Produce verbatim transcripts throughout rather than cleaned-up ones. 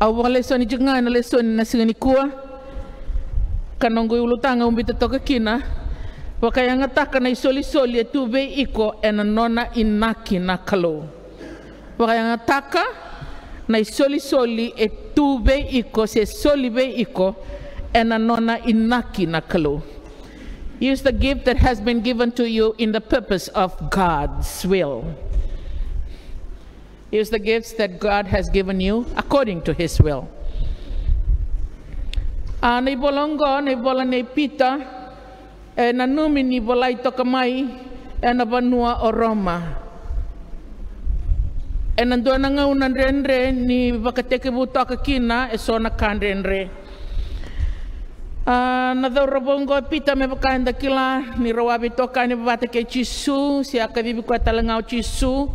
Au vakalesoni tiko ga ena lesoni na siga nikua. Ka noqu iulutaga au biuta toka kina: Vakayagataka na isolisoli e tu vei iko ena nona inaki na Kalou. Vakayagataka na isolisoli e tu vei iko, se soli vei iko, ena nona inaki na Kalou. Use the gift that has been given to you in the purpose of God's will. Use the gifts that God has given you according to his will. A, na ivola oqo, na ivola nei Pita, e nanumi ni volai toka mai ena vanua o Roma. Ena dua na gauna dredre ni vakatekivu toka kina eso na ka dredre. A, na cauravou oqo o Pita, me vaka eda kila, ni rau a veitokani vata kei Jisu, se a kacivi koya tale ga o Jisu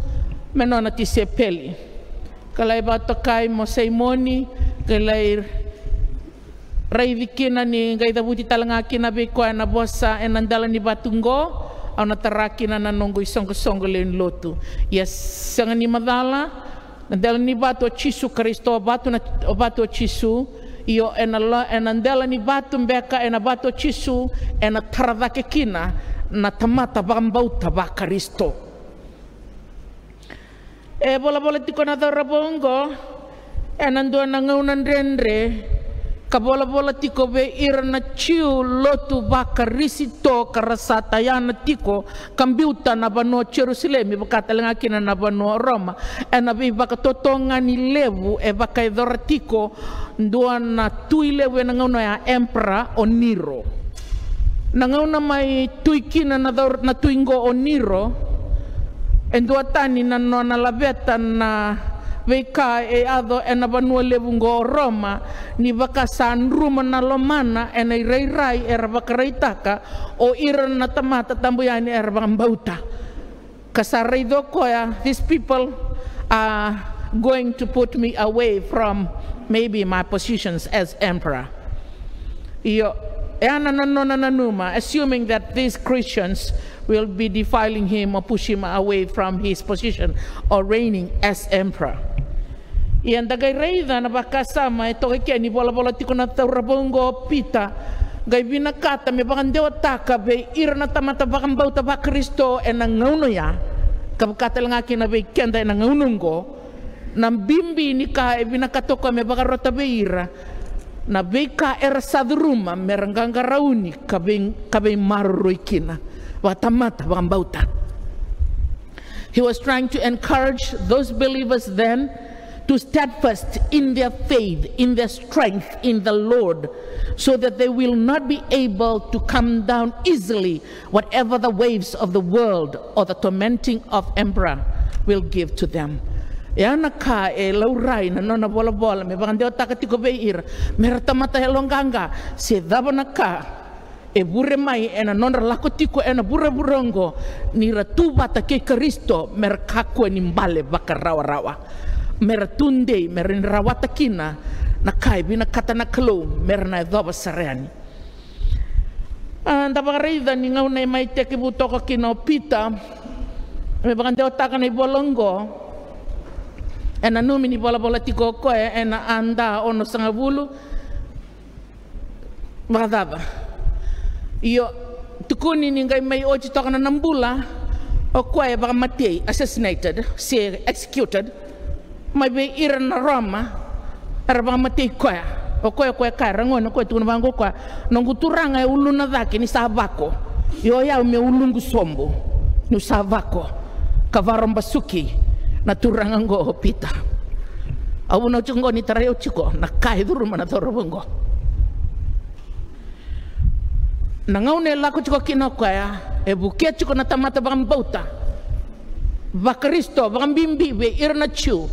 me nona tisaipeli. Ka lai vakatokai mo Saimoni, ka lai raici kina ni qai cavuti tale ga kina vei koya na vosa ena dela ni vatu oqo: Au na tara kina na noqu isoqosoqo lewe ni lotu. Ia sega ni macala, na dela ni vatu o Jisu Karisito, o vatu na, o vatu o Jisu. Io, ena lo-, ena dela ni vatu beka, ena vatu o Jisu, ena tara cake kina na tamata vakabauta vaKarisito. E volavola tiko na cauravou oqo ena dua na gauna dredre, ka volavola tiko vei ira na Jiu lotu vaKarisito ka ra sa tayana tiko ka biuta na vanua o Jerusalemi, vaka tale ga kina na vanua o Roma, ena veivakatotogani levu e vakayacora tiko dua na tui levu ena gauna oya, Emperor o Niro. Na gauna mai tui kina na cau-, na tui oqo o Niro, e duatani na nona laveta na veika e yaco ena vanua levu oqo o Roma, ni vaka sa druma na lomana ena irairai era vakaraitaka o ira na tamata tabu yani era vakabauta. Ka sa raica o koya, these people are going to put me away from maybe my positions as emperor. Io, e ya na nona nanuma, assuming that these Christians will be defiling him or push him away from his position or reigning as emperor. Ia da qai raica na vakasama e toka eke ni volavola tiko na cauravou oqo o Pita, qai vinakata me vakadewataka vei ira na tamata vakabauta vaKarisito ena gauna oya, ka vaka tale ga kina vei keda ena gauna oqo, na bibi ni ka e vinakata o koya me vakarota vei ira, na veika era sa curuma me ra qaqarauni ka vei, ka veimaroroi kina vakatamata vakabauta. He was trying to encourage those believers then to stand fast in their faith, in their strength in the Lord, so that they will not be able to come down easily, whatever the waves of the world or the tormenting of emperor will give to them. E ya na ka e laurai na nona volavola me vakadewataka tiko vei ira, me ra tamata yaloqaqa, se cava na ka e vure mai ena nodra lako tiko ena vuravura oqo, ni ra tu vata kei Karisito, me ra kakua ni bale vakarawarawa, me ra tudei, me ra rawata kina na ka e vinakata na Kalou me ra na yacova sara yani. A, da vakaraica ni gauna e mai tekivu toka kina o Pita me vakadewataka na ivola oqo, e nanumi ni volavola tiko o koya ena Ada onosagavulu, vakacava? Io, tukuni ni qai mai oti toka na nona bula, o koya e vakamatei, assassinated, se executed, mai vei ira na Roma, era vakamatei koya. O koya, o koya kaya, ra gone, o koya tukuna vaqo o koya: Noqu turaga e uluna cake ni sa vako. Io, o yau meu uluqu sobu niu sa vako, ka vakarobasuki na turaga oqo o Pita. Au vunau tiko oqo ni tarai au tiko na ka e curuma na cauravou oqo. Na gauna e lako tiko kina o koya, e vukea tiko na tamata vakabauta vaKarisito, vakabibi vei ira na Jiu,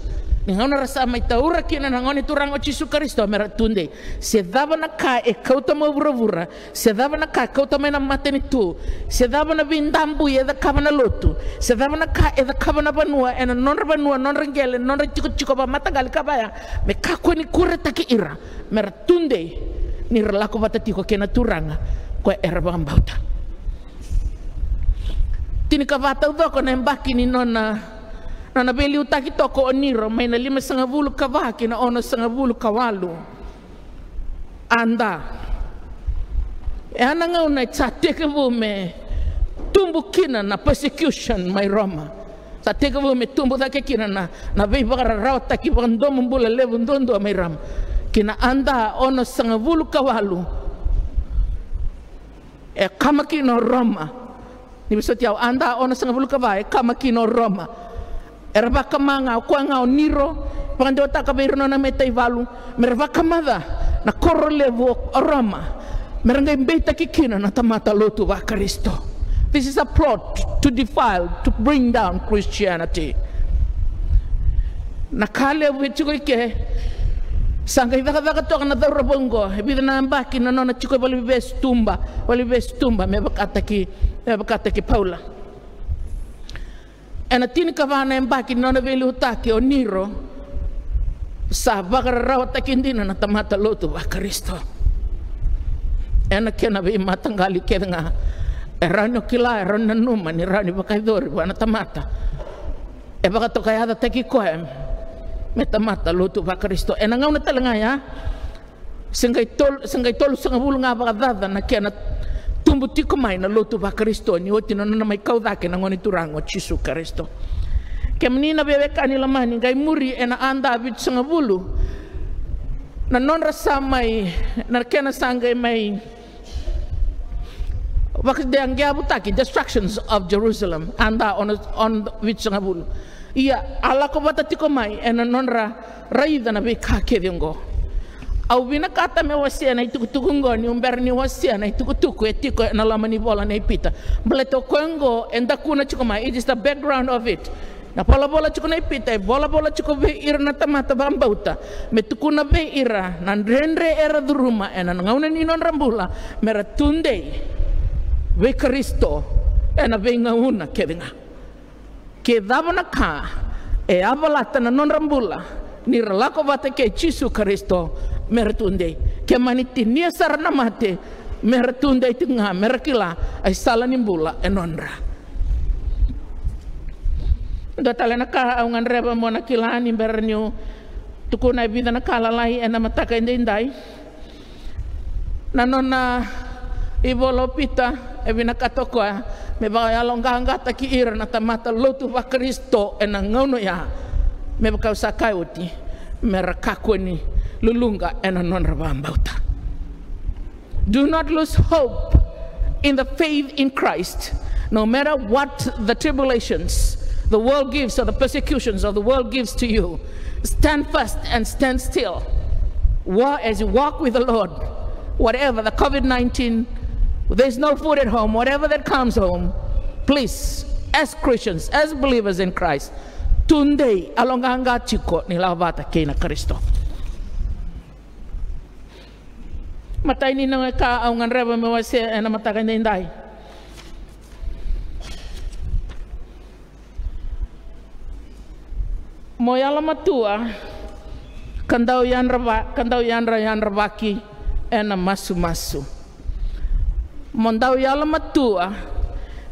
ni gauna ra sa mai taura kina na Gone Turaga o Jisu Karisito me ra tudei. Se cava na ka e kauta mai vuravura, se cava na ka e kauta mai na matanitu, se cava na veidabui e cakava na lotu, se cava na ka e cakava na vanua, ena nodra vanua, nodra qele, nodra tikotiko vakamataqali ka vaya, me kakua ni kuretaki ira, me ra tudei ni ra lako vata tiko kei na Turaga koya era vakabauta. Tinikava taucoko na yabaki ni nona Nona veiliutaki toka o Niro mai na limasagavulu ka va ki na onosagavulu ka walu. A da. E a na gauna e sa tekivu me tubu kina na persecution mai Roma. Sa tekivu me tubu cake kina na, na veivakararawataki vakadomobula levu duadua mai Roma. Ki na a da onosagavulu ka walu. E kama kina o Roma. Ni vosoti au, a da onosagavulu ka va, e kama kina o Roma. Era vakama ga, o koya ga o Niro, vakadewataka vei ira nona mataivalu, me ra vakamaca na koro levu o Roma, me ra qai beitaki kina na tamata lotu vaKarisito. This is a plot to defile, to bring down Christianity. Na ka levu e tiko i ke, sa qai cakacaka toka na cauravou oqo, e vica na yabaki na nona tiko e valeniveivesu tuba, valeniveivesu tuba, me vakataki, me vakataki Paula. Ena tinikava na yabaki ni nona veiliutaki o Niro, sa vakararawataki dina na tamata lotu vaKarisito. Ena kena veimataqali kece ga, e rawa ni o kila, e rawa ni nanuma ni rawa ni vakayacori vua na tamata e vakatokayacataki koya me tamata lotu vaKarisito. Ena gauna tale ga ya, se qai tol-, se qai tolusagavulu ga vakacaca na kena tubu tiko mai na lotu vaKarisito ni oti na nona mai kau cake na Gone Turaga o Jisu Karisito. Kemuni na veiwekani lomani, qai muri ena a da vitusagavulu na nodra sa mai, na kena sa qai mai vakadeaqeavutaki, destructions of Jerusalem, a da ono, ono vitusagavulu. Ia a lako vata tiko mai ena nodra raica na veika kece oqo. Au vinakata me wasea na itukutuku oqo niu bera ni wasea na itukutuku e tiko ena loma ni vola nei Pita. Baleta o koya oqo e dakuna tiko mai, it is the background of it. Na volavola tiko nei Pita, e volavola tiko vei ira na tamata vakabauta, me tukuna vei ira na dredre era curuma ena gauna ni nodra bula, me ra tudei vei Karisito ena veigauna kece ga. Ke cava na ka e a valata na nodra bula, ni ra lako vata kei Jisu Karisito, me ra tudei. Ke mani tinia sara na mate, me ra tudei tiko ga, me ra kila a isala ni bula e nodra. Dua tale na ka au gadreva mo na kila ni bera niu tukuna e vica na ka lalai ena mataka edaidai. Na nona ivola o Pita e vinakata o koya me vakayaloqaqataki ira na tamata lotu vaKarisito ena gauna oya, me vaka au sa kaya oti, me ra kakua ni luluqa ena nodra vakabauta. Do not lose hope in the faith in Christ, no matter what the tribulations the world gives or the persecutions of the world gives to you. Stand fast and stand still. Wa-, as you walk with the Lord, whatever the COVID nineteen, there's no food at home, whatever that comes home, please, as Christians, as believers in Christ, tudei, yaloqaqa tiko ni lako vata kei na Karisito. Matai ni noqu ka au gadreva me wasea ena mataka edaidai. Mo yalomatua ka dau yadrava-, ka dau yadrayadravaki ena masumasu. Mo dau yalomatua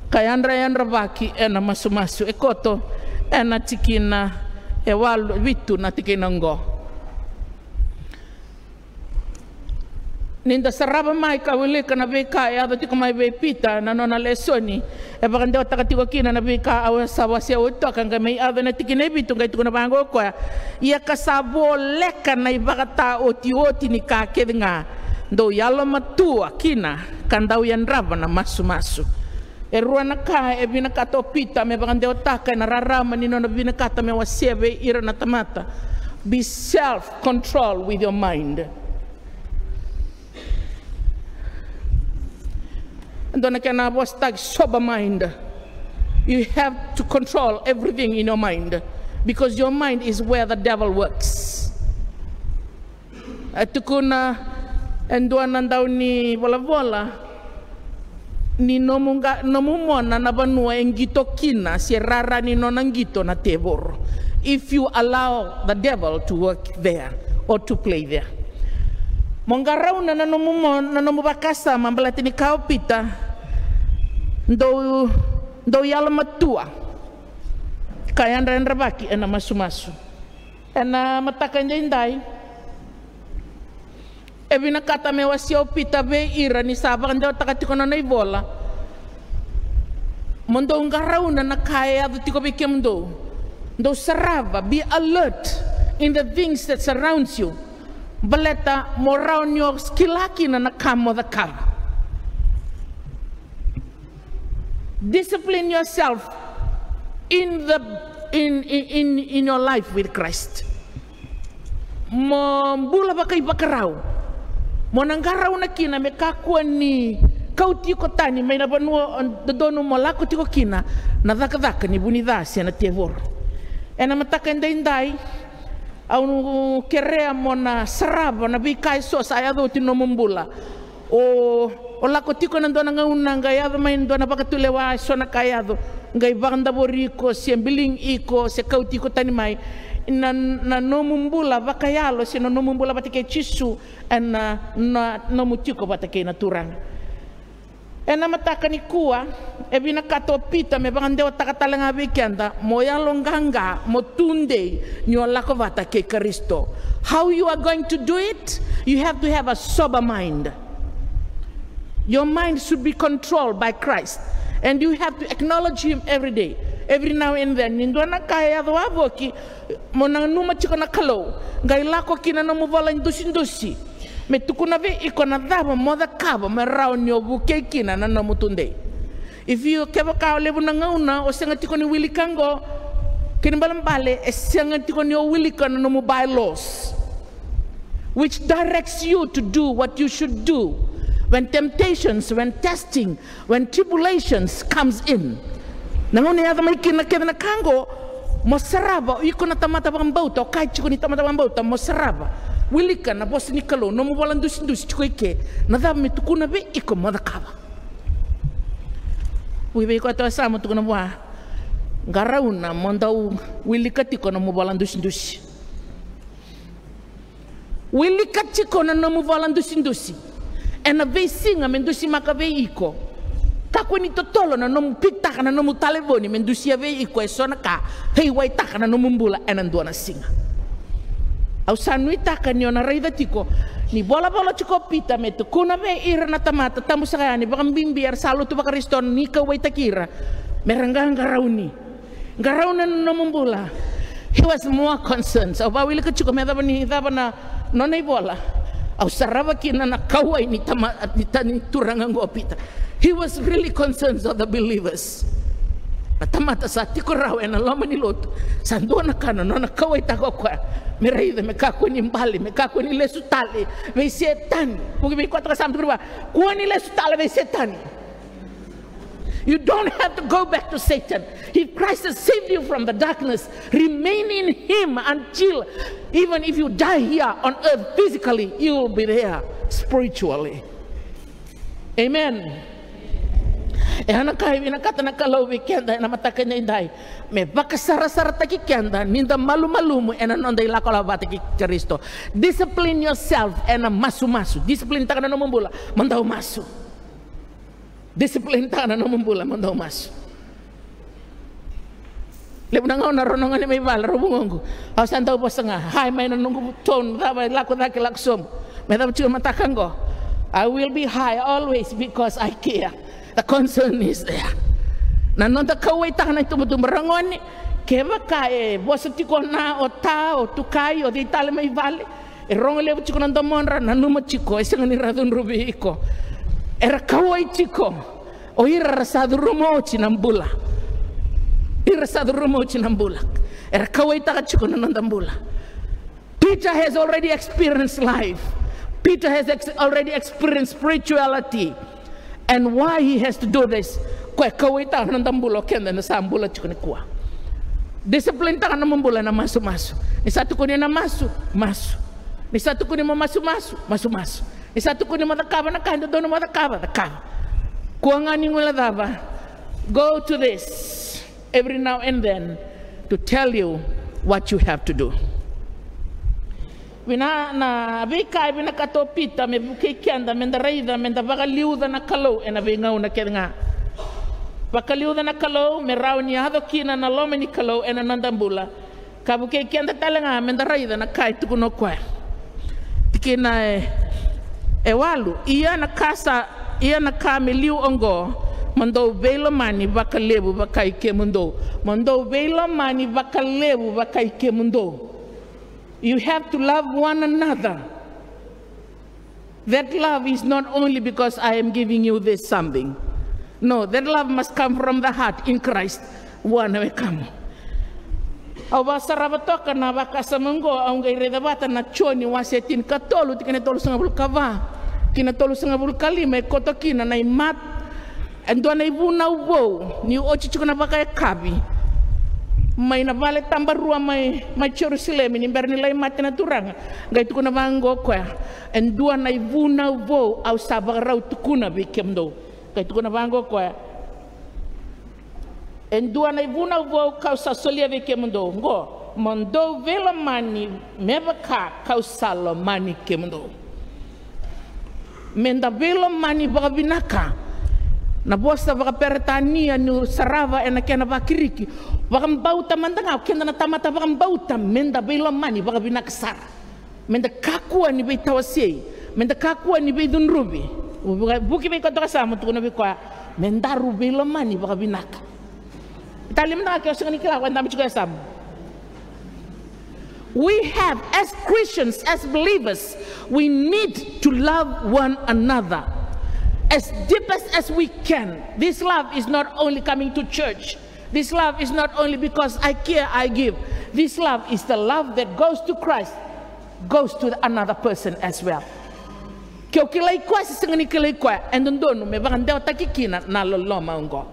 ka yadrayadravaki ena masumasu. E koto ena tikina e walu, vitu na tikina oqo. Ni da sarava mai ka wilika na veika e yaco tiko mai vei Pita na nona lesoni, e vakadewataka tiko kina na veika au sa wasea oti toka, qai mai yaco na tikina e vitu, qai tukuna vaqo o koya: Ia ka sa voleka na ivakataotioti ni ka kece ga, dou yalomatua kina ka dau yadrava na masumasu. E rua na ka e vinakata o Pita me vakadewataka ena rarama ni nona vinakata me wasea vei ira na tamata. Be self-control with your mind. Dua na kena vosataki, sober mind. You have to control everything in your mind, because your mind is where the devil works. E tukuna e dua na dau ni volavola ni nomu qa-, nomu mona na vanua e qito kina, se rara ni nona qito na tevoro. If you allow the devil to work there or to play there. Mo qarauna na nomu mo-, na nomu vakasama, baleta ni kaya o Pita, dou, dou yalomatua. ka yadrayadravaki ena masumasu. Ena mataka edaidai, e vinakata me wasea o Pita vei ira ni sa vakadewataka tiko na nona ivola. Mo dou qarauna na ka e yaco tiko vei kemudou. Dou sarava, be alert in the things that surrounds you. Baleta mo rawa ni o kila kina na ka mo cakava. Discipline yourself in the, in, in, in, in your life with Christ. Mo bula vakaivakarau. Mo na qarauna kina me kakua ni kauti iko tani mai na vanua o dodonu mo lako tiko kina, na cakacaka ni vunica se na tevoro. Ena mataka edaidai, au kerea mo na sarava na veika eso sa yaco oti na nomu bula. O, o lako tiko ena dua na gauna qai yaco mai na dua na vakatulewa, eso na ka yaco, qai vakadavori iko se biligi iko se kauti iko tani mai na, na nomu bula vakayalo se na nomu bula vata kei Jisu, ena, na nomu tiko vata kei na Turaga. Ena mataka nikua, e vinakata o Pita me vakadewataka tale ga vei keda mo yaloqaqa, mo tudei ni o lako vata kei Karisito. How you are going to do it? You have to have a sober mind. Your mind should be controlled by Christ, and you have to acknowledge him every day, every now and then. Ni dua na ka e yaco wavoki, mo nanuma tiko na Kalou, qai lako ki na nomu vola idusidusi me tukuna vei iko na cava mo cakava me rawa ni o vukei kina na nomu tudei. If you, kevaka o levu na gauna o sega tiko ni wilika oqo, kena ibalebale e sega tiko ni o wilika na nomu bylaws, which directs you to do what you should do when temptations, when testing, when tribulations comes in. Na gauna e yaco mai kina kece na ka oqo, mo sarava, o iko na tamata vakabauta, o kaya tiko ni tamata vakabauta, mo sarava. Wilika na vosa ni Kalou, nomu vola dusidusi tiko i ke, na cava me tukuna vei iko mo cakava. Vei iko e toa sa mo tukuna vua, qarauna mo dau wilika tiko nomu vola dusidusi. Wilika tiko na nomu vola dusidusi ena veisiga me dusimaka vei iko. Kakua ni totolo na nomu pitaka na nomu talevoni me dusia vei iko eso na ka veiwaitaka na nomu bula ena dua na siga. Au sa nuitaka ni o na raica tiko ni volavola tiko o Pita me tukuna vei ira na tamata, tabu saka yani, vakabibi era sa lotu vaKarisito, ni kauwaitaki ira me ra qaqarauni. Qarauna na nomu bula. He was more concerned. Au vawilika tiko me cava ni cava na nona ivola. Au sarava kina na kauwai ni tama, ni tani turaga qo o Pita. He was really concerned of the believers. Na tamata sa tiko rawa ena loma ni lotu. Sa dua na ka na nona kauwaitaka o koya. Me raica, me kakua ni bale, me kakua ni lesu tale vei Setani. Vuki vei koya toka sa tukuna vua, kua ni lesu tale vei Setani. You don't have to go back to Satan. If Christ has saved you from the darkness, remain in him until, even if you die here on earth physically, you will be there spiritually. Amen. E a na ka e vinakata na Kalou vei keda ena mataka edaidai, me vakasarasarataki keda ni da malumalumu ena noda ilakolako vata kei Karisito. Discipline yourself ena masumasu. Discipline taka na nomu bula, mo dau masu. Discipline taka na nomu bula, mo dau masu. Levu na gauna rau na gone mai vale, rau vugoqu. Au sa dau vosa ga, high mai na noqu tone, cava, lako cake, lako sobu. Me cava tiko na mataka qo. I will be high always because I care. The concern is there. Na noda kauwaitaka na itubutubu, ragone, kevaka e vosa tiko na o ta, o tukai, o cei tale mai vale, e rogo levu tiko na domodra, nanuma tiko, e sega ni ra cudruvi iko. Era kauwai tiko o ira ra sa curuma oti na bula. Ira sa curuma oti na bula. Era kauwaitaka tiko na noda bula. Peter has already experienced life. Peter has ex-, already experienced spirituality. And why he has to do this? Koya e kauwaitaka na noda bula o keda eda sa bula tiko nikua. Discipline taka na nomu bula ena masumasu. Ni sa tukuni na masu, masu. Ni sa tukuni mo masumasu, masumasu. Ni sa tukuni mo cakava na ka e dodonu mo cakava, cakava. Kua ga ni guilecava. Go to this every now and then to tell you what you have to do. Vina, na veika e vinakata o Pita me vukei keda, me da raica, me da vakaliuca na Kalou ena veigauna kece ga. Vakaliuca na Kalou me rawa ni yaco kina na loma ni Kalou ena noda bula. Ka vukei keda tale ga meda raica na ka e tukuna o koya. Tikina e, e walu, ia na ka sa, ia na ka me liu oqo, mo dou veilomani vakalevu vakai kemudou. Mo dou veilomani vakalevu vakai kemudou. You have to love one another. That love is not only because I am giving you this something. No, that love must come from the heart in Christ. Vua na wekamu. Au vakasarava toka na vakasama oqo, au qai raica vata na Joni wase tinikatolu, tikina e tolusagavulu ka va ki na tolusagavulu ka lima, e koto kina na imat, e dua na ivunau vou, niu oti tiko na vakayakavi mai na vale tabarua mai, mai Jerusalemi, ni bera ni lai mate na Turaga. Qai tukuna vaqo o koya, e dua na ivunau vou au sa vakarau tukuna vei kemudou. Qai tukuna vaqo o koya, e dua na ivunau vou kau sa solia vei kemudou, qo, mo dou veilomani me vaka kau sa lomani kemudou. Meda veilomani vakavinaka. Na vosa vakaperetania niu sarava ena kena vakiriki, vakabauta mada ga, o keda na tamata vakabauta, meda veilomani vakavinaka sara. Meda kakua ni veitawasei, meda kakua ni veicudruvi. Vuki vei koya toka sa mo tukuna vei koya, me daru veilomani vakavinaka. Tali mada ga ke o sega ni kila koya dabe tiko e yasamu. We have, as Christians, as believers, we need to love one another as deep as, as we can. This love is not only coming to church. This love is not only because I care, I give. This love is the love that goes to Christ, goes to another person as well. Ke o kilai koya se sega ni kilai koya, e dodonu me vakadewataki kina na loloma oqo.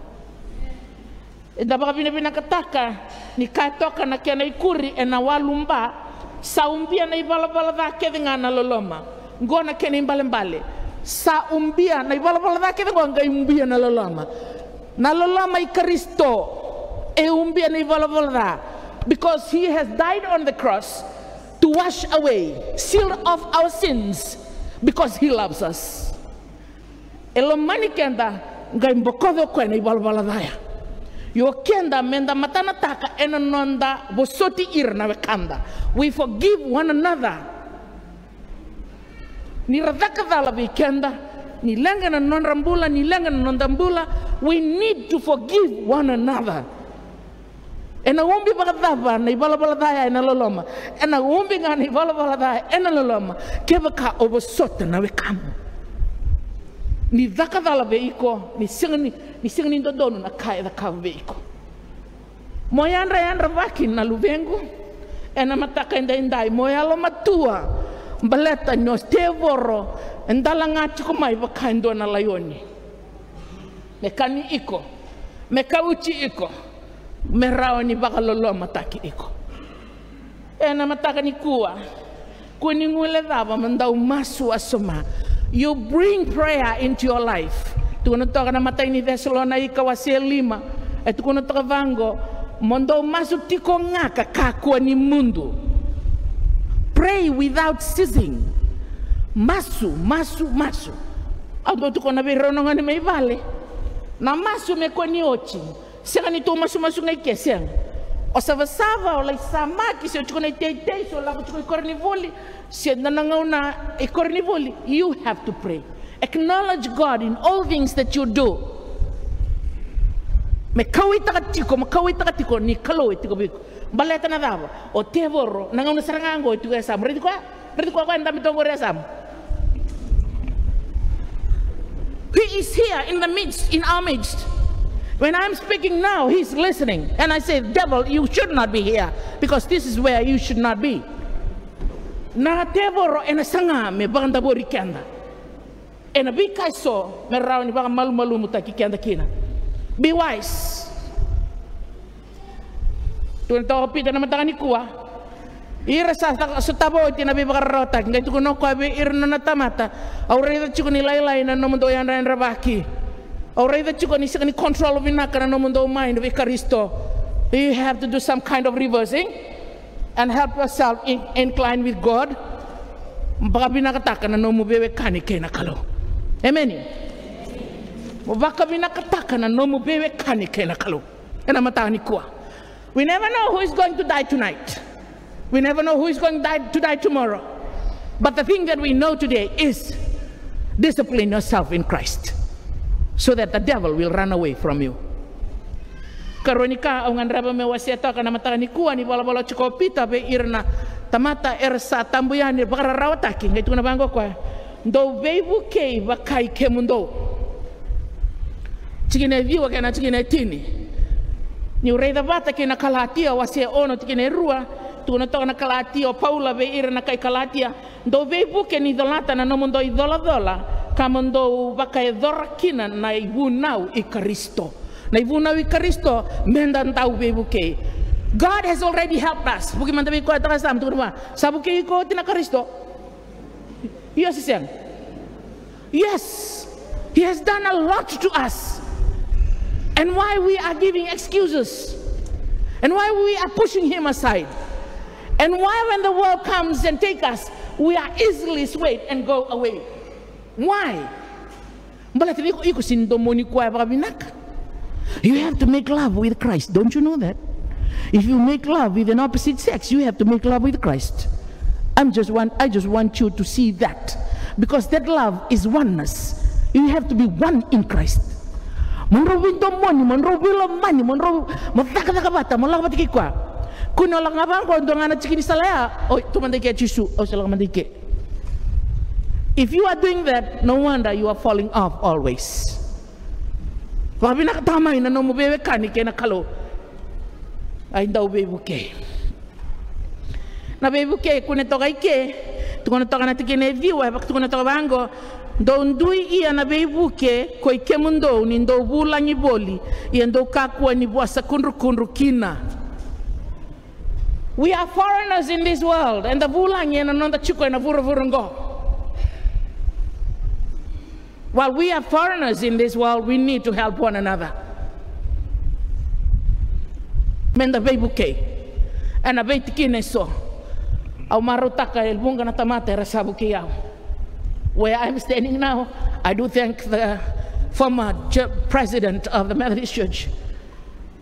Eda vakavinavinakataka ni kaya toka na kena ikuri ena walu ba, sa ubia na ivalavala ca kece ga na loloma. Qo na kena ibalebale. Sa ubia na ivalavala ca kece qo, qai ubia na loloma. Na loloma i Karisito e ubia na ivalavala ca, because he has died on the cross to wash away, seal off our sins, because he loves us. E lomani keda, qai bokoca o koya na ivalavala ca ya. Io keda meda matanataka ena noda vosoti ira na wekada. We forgive one another. Ni ra caka cala vei keda, ni leqa na nodra bula, ni leqa na noda bula, we need to forgive one another. Ena ubi vakacava na ivalavala ca ya ena loloma? Ena ubi ga na ivalavala ca ya ena loloma kevaka o vosota na wekamu. Ni caka cala vei iko, ni sega ni, ni sega ni dodonu na ka e cakava vei iko. Mo yadrayadravaki na luvequ ena mataka edaidai, mo yalomatua, baleta ni o tevoro e dalaga tiko mai vaka e dua na laioni. Me kani iko, me kauti iko, me rawa ni vakalolomataki iko. Ena mataka nikua, kua ni guilecava mo dau masu wasoma. You bring prayer into your life. Tukuna toka na imatai ni Cesalonaika wase lima, e tukuna toka vaqo, mo dou masu tiko ga ka kakua ni mudu. Pray without ceasing. Masu, masu, masu. Au dau tukuna vei rau na gone mai vale, na masu me kua ni oti. Sega ni tou masumasu ga i ke, sega. O savasava, o lai samaki, se o tiko na iteitei, se o lako tiko i koronivuli, se na, na gauna i koronivuli, you have to pray. Acknowledge God in all things that you do. Me kauaitaka tiko, me kauaitaka tiko ni Kalou e tiko vei iko. Baleta na cava? O tevoro na gauna sara ga oqo e tiko e yasamu. Raici koya, raici koya, koya e dabe toka qori e yasamu. He is here in the midst, in our midst. When I'm speaking now, he's listening. And I say, devil, you should not be here, because this is where you should not be. Na tevoro ena saga me vakadavori keda ena veika eso me rawa ni vakamalumalumutaki keda kina. Be wise. Tukuna toka o Pita na mataka nikua, ira sa sotava oti na veivakararawataki, qai tukuna o koya vei ira na nona tamata, au raica tiko ni lailai na nomudou yadrayadravaki. Au raica tiko ni sega ni control vinaka na nomudou mind vei Karisito. You have to do some kind of reversing and help yourself in, incline with God. Vakavinakataka na nomu veiwekani kei na Kalou. Emeni. Mo vakavinakataka na nomu veiwekani kei na Kalou ena mataka nikua. We never know who is going to die tonight. We never know who is going to die, to die tomorrow. But the thing that we know today is discipline yourself in Christ so that the devil will run away from you. Karua ni ka au gadreva meu wasea toka na mataka nikua ni volavola tiko o Pita vei ira na tamata era sa tabu yani, vakararawataki, qai tukuna vaqo o koya: Dou veivukei vakai kemudou. Tikina e ciwa kei na tikina e tini. Niu raica vata kei na Kalatia wase e ono tikina e rua, tukuna toka na Kalatia, o Paula vei ira na kai Kalatia: Dou veivuke ni colata na nomudou icolacola, ka mo dou vakayacora kina na ivunau i Karisito. Na ivunau i Karisito, meda dau veivukei. God has already helped us. Vuki mada vei koya, toka sa, tukuna vua: Sa vukei iko oti na Karisito? Io se sega? Yes. He has done a lot to us. And why we are giving excuses? And why we are pushing him aside? And why, when the world comes and take us, we are easily swayed and go away? Why? Baleta ni iko, iko sega ni domoni koya vakavinaka. You have to make love with Christ. Don't you know that? If you make love with an opposite sex, you have to make love with Christ. I'm just want, I just want you to see that. Because that love is oneness. You have to be one in Christ. Mo drau veidomoni, mo drau veilomani, mo drau, mo cakacaka vata, mo lako vata kei koya. Kua ni o lako ga vaqo, dua ga na tiki ni sala ya, oi, tu mada i ke Jisu, au se lako mada i ke. If you are doing that, no wonder you are falling off always. Vakavinakataka mai na nomu veiwekani kei na Kalou. Ai dau veivukei. Na veivukei, kune toka i ke, tukuna toka na tikina e ciwa, e vakatukuna toka vaqo: Dou dui ia na veivuke koi kemudou ni dou vulagi voli, ia dou kakua ni vosa kudrukudru kina. We are foreigners in this world, eda vulagi ena noda tiko ena vuravura oqo. While we are foreigners in this world, we need to help one another. Meda veivukei. Ena veitikina eso, au marautaka e vuqa na tamata era sa vukei au. Where I'm standing now, I do thank the former ge-, president of the Methodist Church.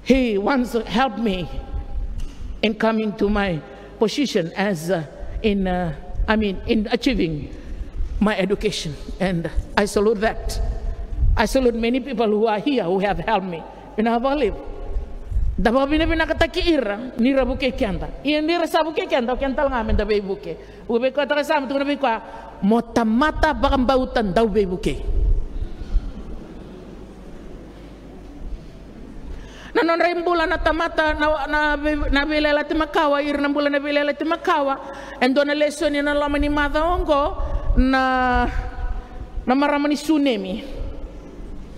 He once helped me in coming to my position as, uh, in, uh, I mean, in achieving my education. And I salute that. I salute many people who are here who have helped me. Vinaka vakalevu. Da vakavinavinakataki ira ni ra vukei keda. Ia ni ra sa vukei keda, o keda tale ga meda veivuke. Vuki vei koya, toka sa, mo tukuna vei koya: Mo tamata vakabauta dau veivukei. Na nodra ibula na tamata, na, na vei-, na veiyalayalati makawa, ira na bula na veiyalayalati makawa. E dua na lesoni ena loma ni macawa oqo, na, na marama ni Sunemi.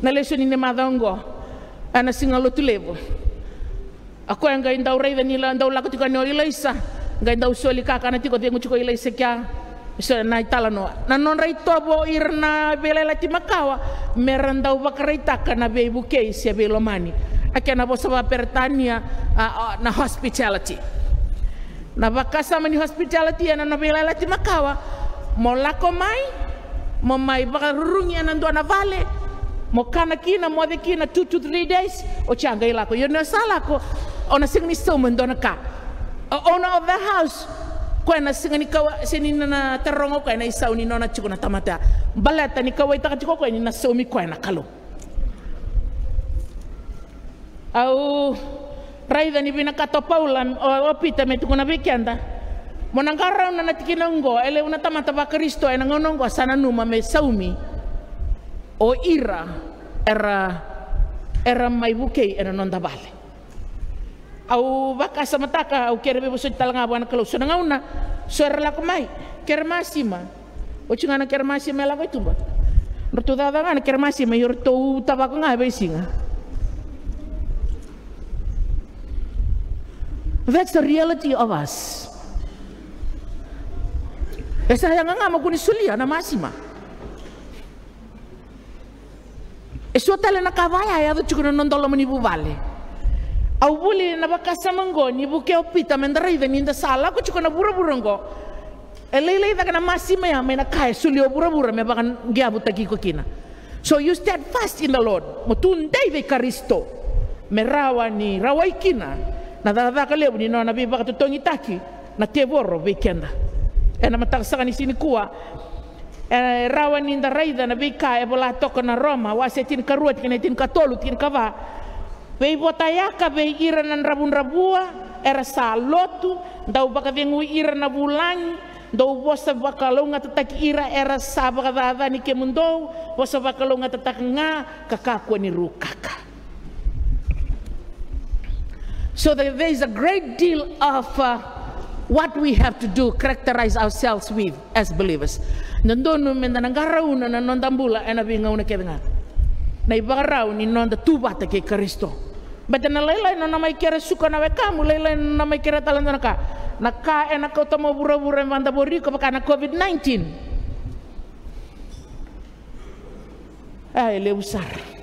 Na lesoni ni macawa oqo ena Siga Lotulevu. A koya qai dau raica ni la-, dau lako tiko yani o Ilaisa, qai dau soli kakana tiko, cegu tiko o Ilaisa kea. So na italanoa, na nodra itovo ira na veiyalayalati makawa mera dau vakaraitaka na veivukei se veilomani. A kena vosa vakaperitania, a, a, na hospitality. Na vakasama ni hospitality ena nona veiyalayalati makawa: Mo lako mai, mo mai vakarurugi ena dua na vale, mo kana kina, moce kina two to three days, oti a qai lako. Ia ni o sa lako, o na sega ni sauma e dua na ka. A owner of the house, koya na sega ni kawa-, sega ni na taroga o koya na isau ni nona tiko na tamata. Baleta ni kauwaitaka tiko o koya ni na saumi koya na Kalou. Au raica ni vinakata o Paula, o, o Pita me tukuna vei keda: Mo na qarauna na tikina oqo, e levu na tamata vaKarisito ena gauna oqo sa nanuma me saumi o ira era, era mai vukei ena noda vale. Au vakasamataka, au kere veivosoti tale ga vua na Kalou. So na gauna, so era lako mai, kere masima. Oti ga na kere masima e lako i tuba. Ratou caca ga na kere masima, ia ratou tavako ga e veisiga. That's the reality of us. E sa yaga ga mo kua ni solia na masima. E so tale na ka vaya e yaco tiko na noda loma ni vuvale. Au vuli na vakasama oqo ni vukea o Pita meda raica ni da sa lako tiko na vuravura oqo. E lailai cake na masima ya mai na ka e solia o vuravura me vakaqiavutaki iko kina. So you stand fast in the Lord. Mo tudei vei Karisito. Me rawa ni rawai kina na cakacaka levu ni nona veivakatotogitaki na tevoro vei keda. Ena mataka saka ni siga nikua, e rawa ni da raica na veika e vola toka na Roma wase tinikarua, tikina e tinikatolu, tinikava. Veivotayaka vei ira na dravudravua era sa lotu, dau vakacegui ira na vulagi, dou vosa vakalougatataki ira era sa vakacacani kemudou, vosa vakalougatataka ga, ka kakua ni rukaka. So there, there is a great deal of, uh, what we have to do, characterize ourselves with as believers. Dodonu meda na qarauna na noda bula ena veigauna kece ga. Na ivakarau ni noda tu vata kei Karisito. Baleta na lailai nona mai kere suka na wekamu, lailai nona mai kere tale dua na ka. Na ka ena kauta mai vuravura e vakadavori iko vaka na COVID nineteen. A, e levu sara.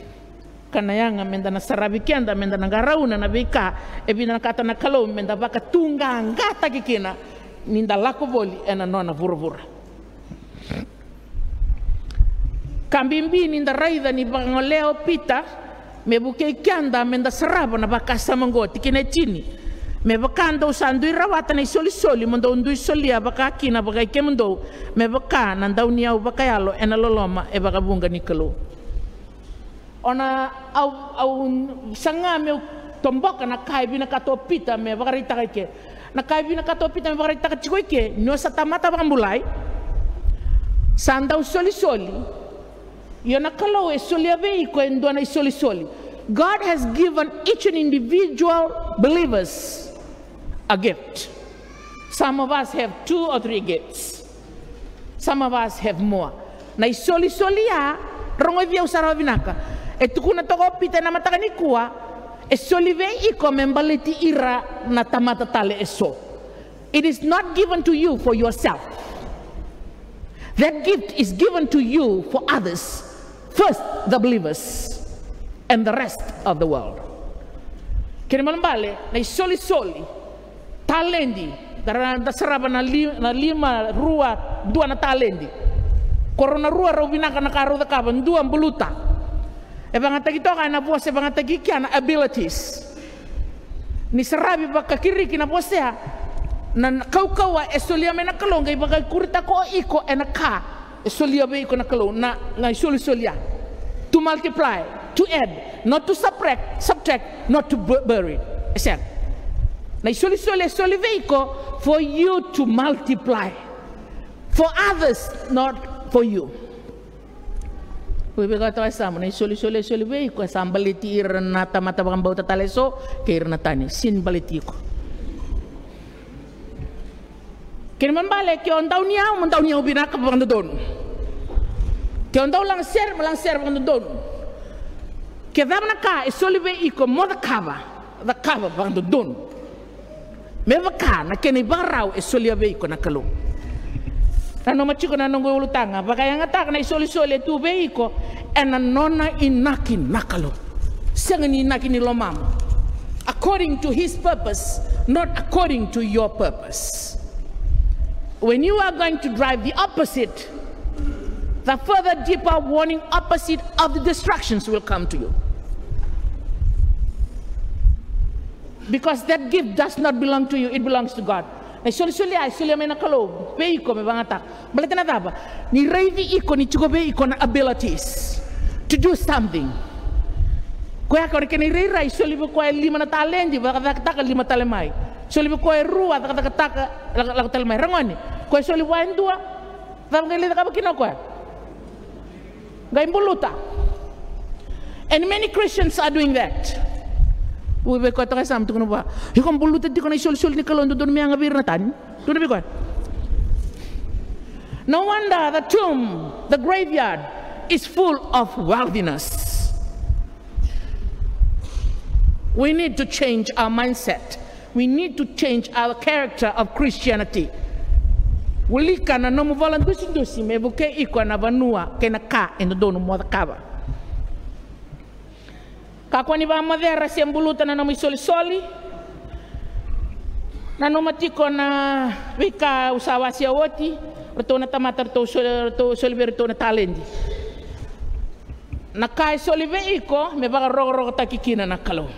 Ka na yaga meda na saravi keda, meda na qarauna na veika e vinakata na Kalou meda vakatuqaqataki kina ni da lako voli ena nona vuravura. Ka bibi ni da raica ni vakagolea o Pita me vukei keda meda sarava na vakasama oqo, tikina e tini. Me vaka dou sa dui rawata na isolisoli, mo dou dui solia vaka kina vakai kemudou, me vaka na dauniyau vakayalo ena loloma e vakavuqa ni Kalou. Ona au, au saga meu toboka na ka e vinakata o Pita me vakaraitaka i ke. Na ka e vinakata o Pita me vakaraitaka tiko i ke, ni o sa tamata vakabulai, sa dau solisoli. Io na Kalou e solia vei iko e dua na isolisoli. God has given each an individual believers a gift. Some of us have two or three gifts. Some of us have more. Na isolisoli ya, rogoci au sara vinaka. E tukuna toka o Pita ena mataka nikua, e soli vei iko me baleti ira na tamata tale eso. It is not given to you for yourself. That gift is given to you for others. First, the believers, and the rest of the world. Kena ibalebale, na isolisoli, taledi, da ra, da sarava na li, na lima, rua, dua na taledi. Ko rau na rua rau vinaka na ka rau cakava, dua buluta. E vagataki toka ena vosa, e vagataki kea na abilities. Ni saravi vakakiriki na vosa ya, na, na kaukauwa e solia mai na Kalou, qai vakaikuritaka o iko ena ka e solia vei iko na Kalou, na, na isolisoli ya. To multiply, to add, not to subtract, subtract, not to bu-, bury. E sega. Na isolisoli e soli vei iko for you to multiply. For others, not for you. Ui, vei koya toka e samu, na isolisoli e soli vei iko e sa baleti ira na tamata vakabauta tale eso kei ira na tani, sini baleti iko. Kena ibalebale, ke o dauniyau, mo dauniyau vinaka vakadodonu. Ke o dau lagasere, mo lagasere vakadodonu. Ke cava na ka e soli vei iko mo cakava, cakava vakadodonu. Me vaka na kena ivakarau e solia vei iko na Kalou. Nanuma tiko na noqu ulutaga, vakayagataka na isolisoli e tu vei iko ena nona inaki na Kalou. Sega ni inaki ni lomamu. According to his purpose, not according to your purpose. When you are going to drive the opposite, the further, deeper warning opposite of the distractions will come to you. Because that gift does not belong to you, it belongs to God. Na isolisoli ya e solia mai na Kalou vei iko me vagataka. Baleta na cava? Ni raici iko ni tiko vei iko na abilities to do something. Koya ka na kena irairai, soli vei koya e lima na taledi, vakacakataka lima tale mai. Soli vei koya e rua, cakacakataka, lako, lako tale mai. Ragone, koya soli vua e dua, cava qai lai cakava kina o koya? Qai buluta. And many Christians are doing that. Ui, vei koya toka e samu, tukuna vua, iko buluta tiko na isolisoli ni Kalou, dodonu me yaga vei ira na tani. Tukuna vei koya. No wonder the tomb, the graveyard, is full of worldliness. We need to change our mindset. We need to change our character of Christianity. Wilika na nomu vola dusidusi me vukei iko ena vanua kei na ka e dodonu mo cakava. Kakua ni vakamocera se buluta na nomu isolisoli. Nanuma tiko na veika au sa wasea oti, ratou na tamata ratou soli, ratou soli vei ratou na taledi. Na ka e soli vei iko me vakarokorokotaki kina na Kalou.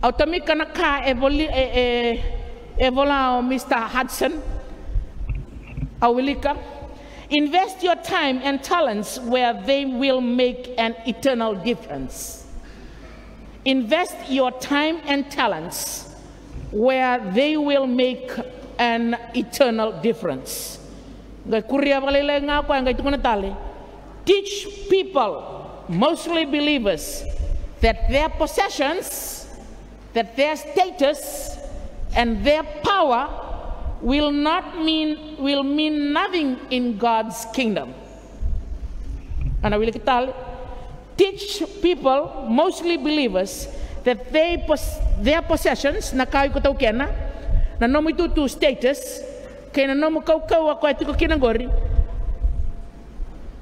Au tomika na ka e voli, e, e, e vola o Mister Hudson. Au wilika. Invest your time and talents where they will make an eternal difference. Invest your time and talents where they will make an eternal difference. Qai kuria vakalailai ga o koya, qai tukuna tale. Teach people, mostly believers, that their possessions, that their status, and their power will not mean, will mean nothing in God's kingdom. Au na wilika tale. Teach people, mostly believers, that they pos-, their possessions, na ka iko taukena, na nomu itutu, status, kei na nomu kaukauwa koya tiko kina qori,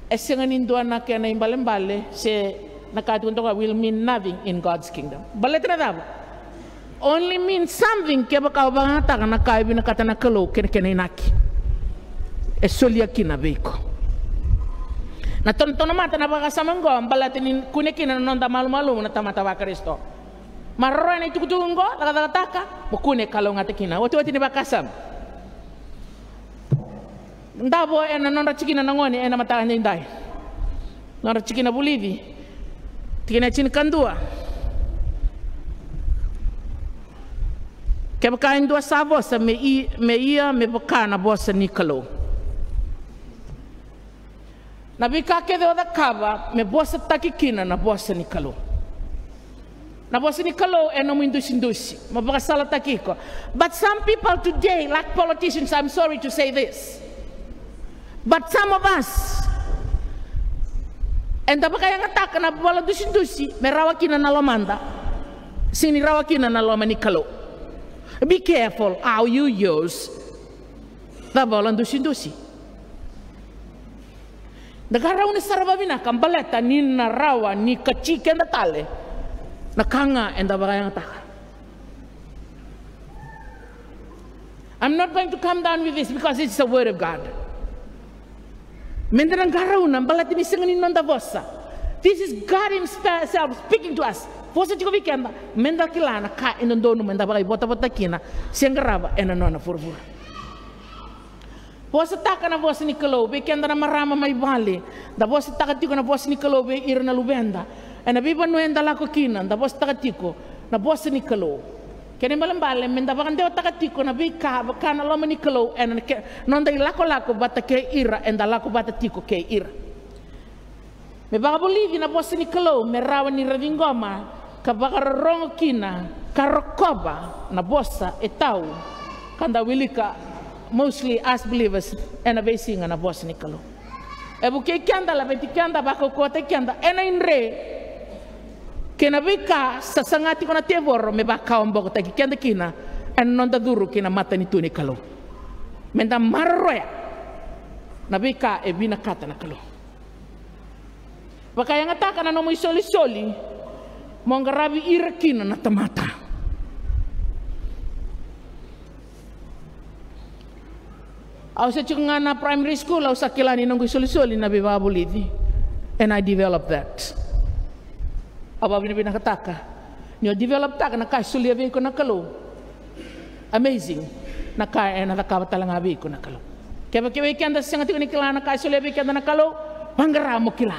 e sega ni dua na kena ibalebale, se na ka tiko toka will mean nothing in God's kingdom. Baleta na cava? Only mean something kevaka o vakayagataka na ka e vinakata na Kalou kei na kena inaki e solia kina vei iko. Na tonotona mata na vakasama oqo baleta ni kune kina na noda malumalumu na tamata vaKarisito. Maroroya na itukutuku oqo, cakacakataka, mo kune kalougata kina. Otioti ni vakasama. Davo ena nodra tikina na gone ena mataka edaidai. Nodra tikina vulici. Tikina e tinikadua. Kevaka e dua sa vosa me i-, me ia me vaka na vosa ni Kalou. Na veika kece o cakava me vosataki kina na vosa ni Kalou. Na vosa ni Kalou e nomu idusidusi, mo vakasalataki iko. But some people today, like politicians, I'm sorry to say this. But some of us, eda vakayagataka na vola dusidusi me rawa kina na lomada, sega ni rawa kina na loma ni Kalou. Be careful how you use the vola dusidusi. Da qarauna sara vavinaka baleta ni na rawa ni kati keda tale na ka ga eda vakayagataka. I'm not going to come down with this because it's the word of God. Meda na qarauna baleta ni sega ni noda vosa. This is God himself speaking to us. Vosa tiko vei keda, meda kila na ka e dodonu meda vakaivotavota kina se qarava ena nona vuravura. Vosataka na vosa ni Kalou vei keda na marama mai vale. Da vosataka tiko na vosa ni Kalou vei ira na luveda. Ena veivanua eda lako kina, da vosataka tiko na vosa ni Kalou. Kena ibalebale, meda vakadewataka tiko na veika vaka na loma ni Kalou ena ke-, noda ilakolako vata kei ira eda lako vata tiko kei ira. Me vakavulici na vosa ni Kalou me rawa ni ra ciqoma ka vakarorogo kina ka rokova na vosa e tau, ka da wilika mostly as believers ena veisiga na vosa ni Kalou. E vukei keda, laveti keda, vakaukauwataki keda ena idre kei na veika sa saga tiko na tevoro me vakawabokotaki keda kina ena noda curu ki na matanitu ni Kalou. Meda maroroya na veika e vinakata na Kalou. Vakayagataka na nomu isolisoli mo qaravi ira kina na tamata. Au se tiko ga na primary school, au sa kila ni noqu isolisoli na veivakavulici. And I developed that. Au vakavinavinakataka ni o developtaka na ka e solia vei iko na Kalou. Amazing na ka ena cakava tale ga vei iko na Kalou. Kevaka vei keda sega tiko ni kila na ka e solia vei keda na Kalou, vaqara mo kila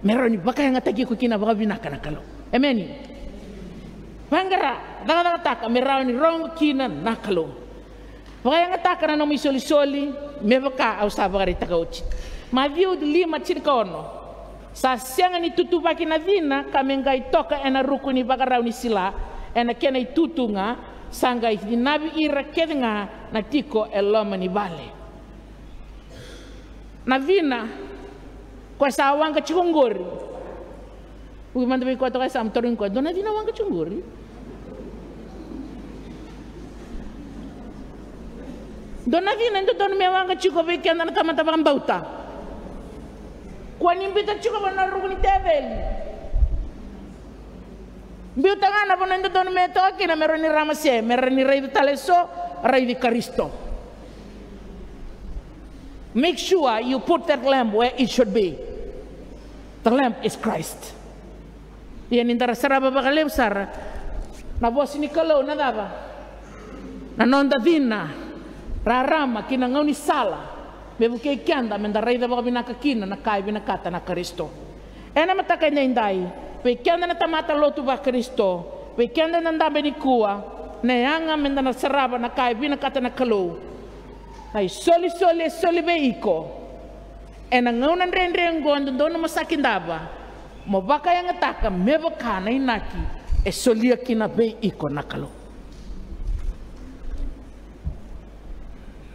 me rawa ni vakayagataki iko kina vakavinaka na Kalou. Emeni. Vaqara, cakacakataka me rawa ni rogo kina na Kalou. Vakayagataka na nomu isolisoli me vaka au sa vakaraitaka oti. Maciu lima tinikaono. Sa sega ni tutuvaki na cina ka me qai toka ena ruku ni vakarau ni sila, ena kena itutu ga sa qai cinavi ira kece ga na tiko e loma ni vale. Na cina koya sa waqa tiko qori. Vuki mada vei koya toka e sa mo tarogi koya, dua na cina waqa tiko qori? Dua na cina e dodonu me waqa tiko vei keda na tamata vakabauta? Koya ni biuta tiko vua na ruku ni teveli. Biuta ga na vanua e dodonu me toka kina me rawa ni ramase, me rawa ni raici tale eso, raici Karisito. Make sure you put that lamb where it should be. The lamb is Christ. Ia ni da ra sarava vakalevu sara na vosa ni Kalou, na cava? Na noda cina rarama ki na gaunisala me vukei keda me da raica vakavinaka kina na ka e vinakata na Karisito. Ena mataka edaidai, vei keda na tamata lotu vaKarisito, vei keda na dabe nikua, na yaga me da na sarava na ka e vinakata na Kalou. Na isolisoli e soli vei iko ena gauna dredre oqo, dodonu mo sa kidava, mo vakayagataka me vaka na inaki e solia kina vei iko na Kalou.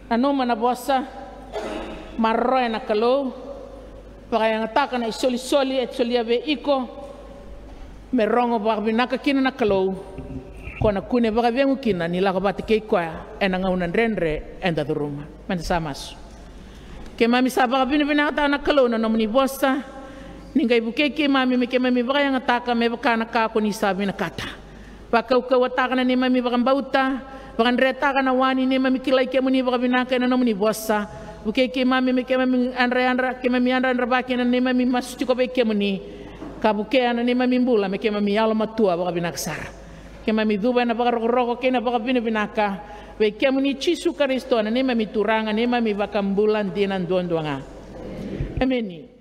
Nanuma na vosa, maroroya na Kalou, vakayagataka na isolisoli e solia vei iko me rogo vakavinaka kina na Kalou, ko na kune vakacegu kina ni lako vata kei koya ena gauna dredre eda curuma. Me da sa masu. Keimami sa vakavinavinakataka na Kalou na nomuni vosa, ni qai vukei keimami me keimami vakayagataka me vaka na ka ko ni sa vinakata. Vakaukauwataka na neimami vakabauta, vakadretaka na wa ni neimami kilai kemuni vakavinaka ena nomuni vosa. Vukei keimami me keimami yadrayadra, keimami yadrayadra vaka ena neimami masu tiko vei kemuni, ka vukea na neimami bula me keimami yalomatua vakavinaka sara. Keimami cuva ena vakarokoroko kei na vakavinavinaka vei kemuni Jisu Karisito, na neimami Turaga, neimami Vakabula dina duadua ga. Emeni.